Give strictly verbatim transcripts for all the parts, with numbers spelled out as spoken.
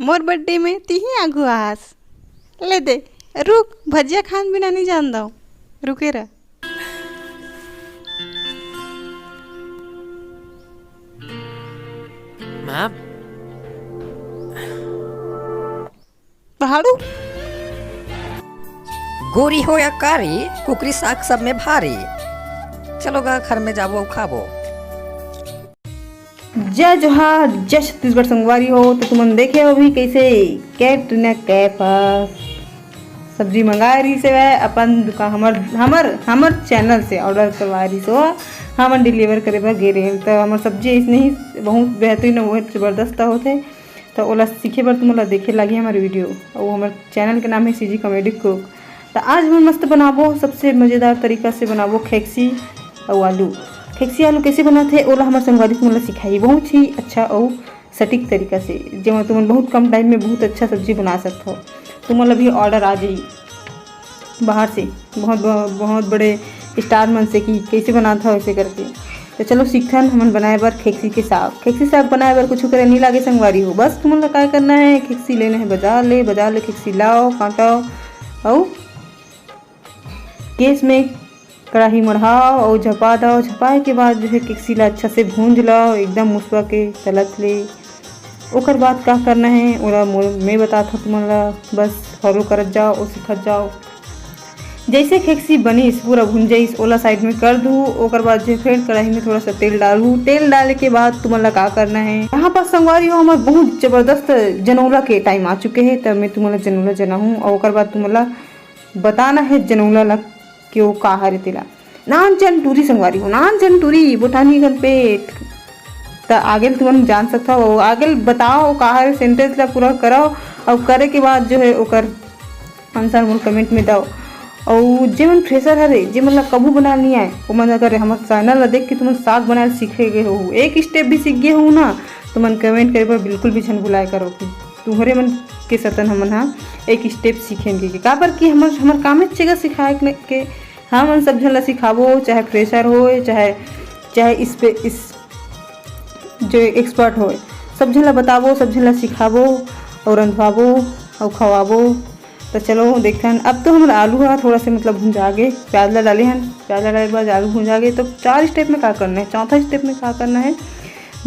मोर birthday में तिही आगू आस। ले दे, रुक, भजिया खान बिना नहीं जान दो। रुके रह। मैम। पहाड़ू। गोरी हो या कारी, कुकरी साग सब में भारी। चलो गा घर में जाबो अउ खाबो। जय जोहार, जय छत्तीसगढ़ संगवारी हो। तो तुमन देखे हो अभी कैसे कैटरीना कैफ ह सब्जी मंगाए रहिस हवय अपन दुकान, हमर, हमर, हमर चैनल से order करवाए रहिस हो, हमन deliver करे बर गे रहे। तो हमर सब्जी ऐसने ही बहुत बेहतरीन अउ बहुत जबरदस्त होथे। तो ओला सीखे बर तुमन ला देखे लागी हमर video, अउ हमर चैनल के नाम है CG Comedy Cook। तो आज हमन मस्त बनाबो, सबसे मजेदार तरीका से बनाबो खेकसी अउ आलू। खेकसी आलू कैसे बनाथे ओला हमर संगवारी तुमन ला सिखाही, बहुत ही अच्छा अउ सटीक तरीका से, जेमा तुमन बहुत कम time में बहुत अच्छा सब्जी बना सकथव। तुमन ला भी order आ जाही बाहर से, बहुत, बहुत बड़े star मन से कि कैसे बनात हव ऐसे करके। तो चलो सीखथन हमन बनाए बर खेकसी के साग। खेकसी साग बनाए बर कुछ करे नहीं लागे संगवारी हो, बस तुमन ला काय करना है, खेकसी लेना है बाजार ले, बाजार ले खेकसी लाओ, काटो, अउ गैस में कढ़ाई मढ़ाओ अउ झपा दो। झपाए के बाद जो है खेकसी ला अच्छा से भूंज लो, एकदम मुसवा के तलत ले। ओकर बाद का करना है, ओला मोर, मैं बतात हूँ तुमन ला, बस follow करत जाओ अउ सीखत जाओ। जैसे खेकसी बनिस, पूरा भुंजाइस, ओला side में कर दू। ओकर बाद जो है फिर कढ़ाई में थोड़ा सा तेल डालू। तेल डाले के बाद तुमन ला का करना है, यहाँ पर संगवारी हो, हमर बहुत जबरदस्त जनौला के time आ चुके है, तब मैं तुमन ला जनौला जनाहूँ अउ ओकर बाद तुमन ला बताना है जनौला ला कि वो का हरे तेला। नान चन टूरी संगवारी हो, नान चन टूरी बोटानी कन पेट। त आगे ल तुमन जान सकथव, आगे ल बताओ का हरे, sentence ला पूरा करव, अउ करे के बाद जो है ओकर answer मोर comment में दव। अउ जेमन fresher हरे, जेमन ला कभू बनाए नहीं आए, ओमन अगर हमर channel ला देख के तुमन साग बनाए सीखे गए हो, एक step भी सीख गए हो ना, तुमन comment करे बर बिल्कुल भी झन भुलाए करो कि तुम्हरे मन के सतन हमन हा एक step सीखेन के, काबर कि हमर, हमर कामेच चेगा सिखाए के, के हमन सब झन ला सिखाबो, चाहे fresher होए, चाहे, चाहे इस पे, इस जो expert होए, सब झन ला बताबो, सब झन ला सिखाबो अउ रंधवाबो अउ खवाबो। तो चलो देखथन, अब तो हमर आलू हा थोड़ा से मतलब भुंजा गे, प्याज ला डाले हन, प्याज ला डाले के बाद आलू भुंजा गे। तो चार step में का करना है, चौथा step में का करना है,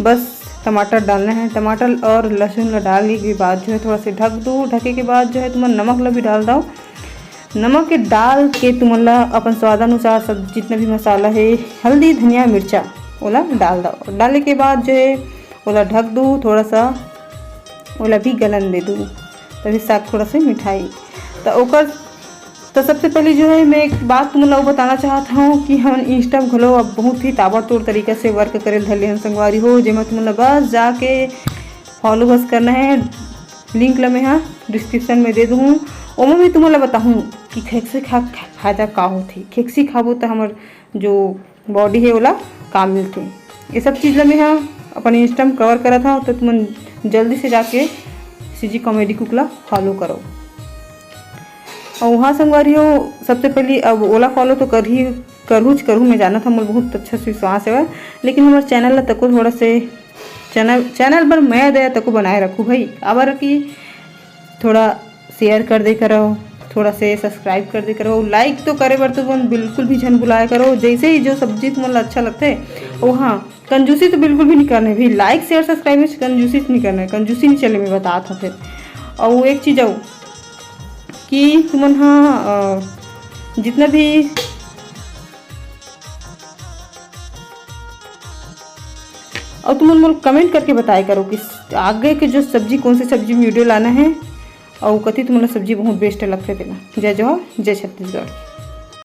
बस टमाटर डालना है। टमाटर और लहसुन ला डाले के बाद जो है थोड़ा से ढक दो। ढके के बाद जो है तुमन नमक ला भी डाल दो। नमक के डाल के तुमन ला अपन स्वाद अनुसार सब जितना भी मसाला है, हल्दी, धनिया, मिर्चा, ओला डाल दो। डाले के बाद जो है ओला ढक दो, थोड़ा सा ओला भी गलन दे दो, तभी साग थोड़ा से मिठाई। तो ओकर, तो सबसे पहले जो है मैं एक बात तुमन ला बताना चाहत हूँ कि हमन Insta में घलो अब बहुत ही ताबड़तोड़ तरीका से work करे ल धर ले हन संगवारी हो, जेमा तुमन ला बस जाके follow बस करना है। Link ला मैं हा description में दे दूँ, ओमा भी तुमन ला बताहूँ कि खेकसी खा के फायदा का होथे। खेकसी खाबो त हमर जो body है ओला काम मिलथे। ये सब चीज़ ला मैं हा अपन Insta में cover करत हव, तो तुमन जल्दी से जाके CG Comedy Cook ला follow करो। अउ हाँ संगवारी हो, सबसे पहली अब ओला follow तो करही, करहूच करहूँ, मैं जानत हव मोर बहुत अच्छा से विश्वास है, लेकिन हमर channel ला तको थोड़ा से channel, channel बर मया दया तको बनाए रखू भाई, काबर कि थोड़ा share कर दे करो, थोड़ा से subscribe कर दे करो, like तो करे बर तुमन बिल्कुल भी झन भुलाए करो। जैसे ही जो सब्जी तुमन ला अच्छा लगथे, ओ हाँ, कंजूसी तो बिल्कुल भी नहीं करना है भाई, like share subscribe में कंजूसी नहीं करना है, कंजूसी नहीं चले, मैं बतात हव फिर। अउ एक चीज़ अउ कि तुमन हा, अ, जितना भी अउ तुमन मोला comment करके बताए करो कि आगे के जो सब्जी, कौन सी सब्जी में video लाना है, अउ कति तुमन ला सब्जी बहुत best लगथे तेला। जय जोहार, जय छत्तीसगढ़।